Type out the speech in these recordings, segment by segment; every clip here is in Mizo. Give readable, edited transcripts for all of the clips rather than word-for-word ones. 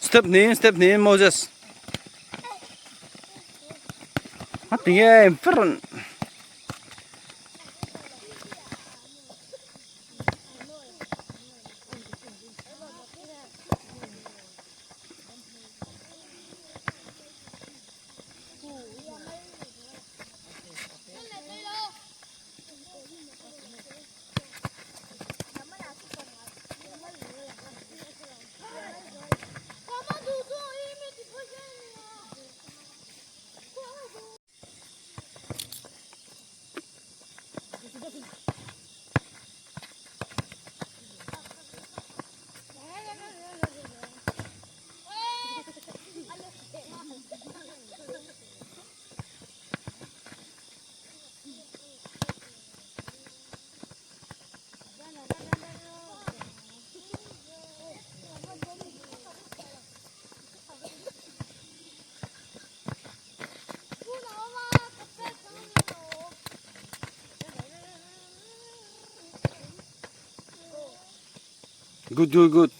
Step hnihin step hnihin Moses. A ti nge fer Good good good.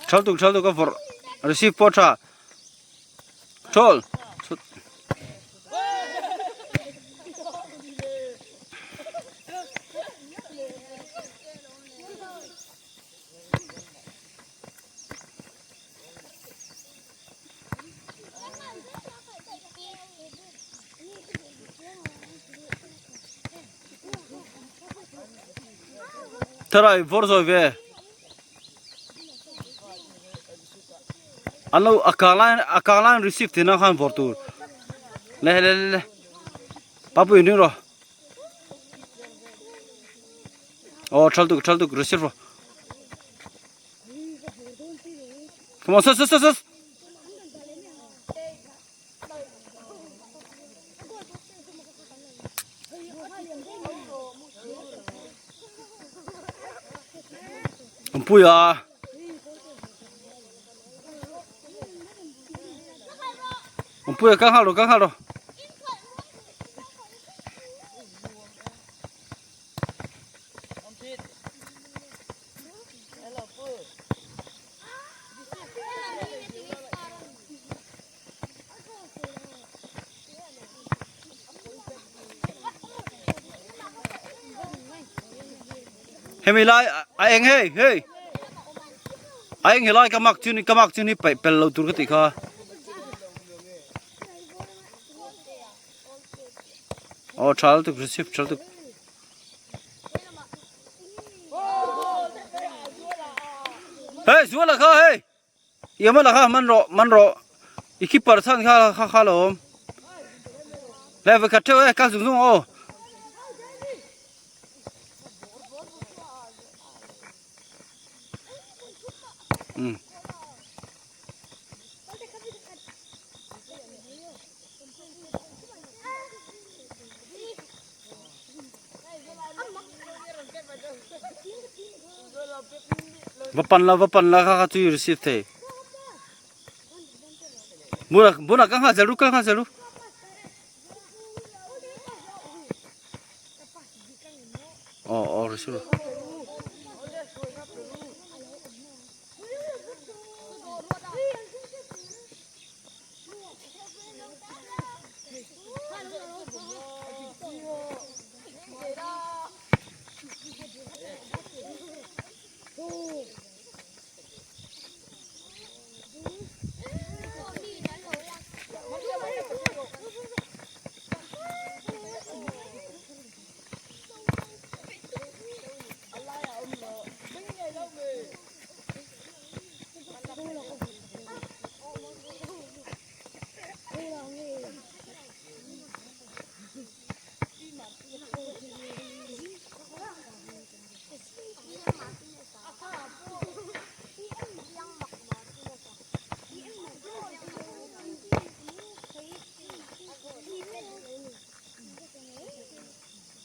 Thal tuk thal tuk a vawrh receive pawh tha thawl Tharai vawr zawi ve an lo a kang lai a kang lai an receive thei na khan vawr tur le le le le papui in ring rawh aw thal tuk thal tuk receive rawh come on sus sus sus sus Puia Puia kang hal ro kang hal ro Hemi lai a eng hei hei a eng helai ka mak chu ni ka mak chu ni paih pel lo tur ka tih kha. Aw tha lutuk receive tha lutuk. Hey zuala kha hei. Yama la kha man rawh man rawh. I keeper chhan kha kha kha lo awm. Le va khat theuh e kal zung zung aw. Um. Va pan la va pan la kha kha chu i receive thei. Buna buna ka ngha zel ru ka ngha zel ru. Aw aw receive ru.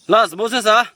Last Moses a.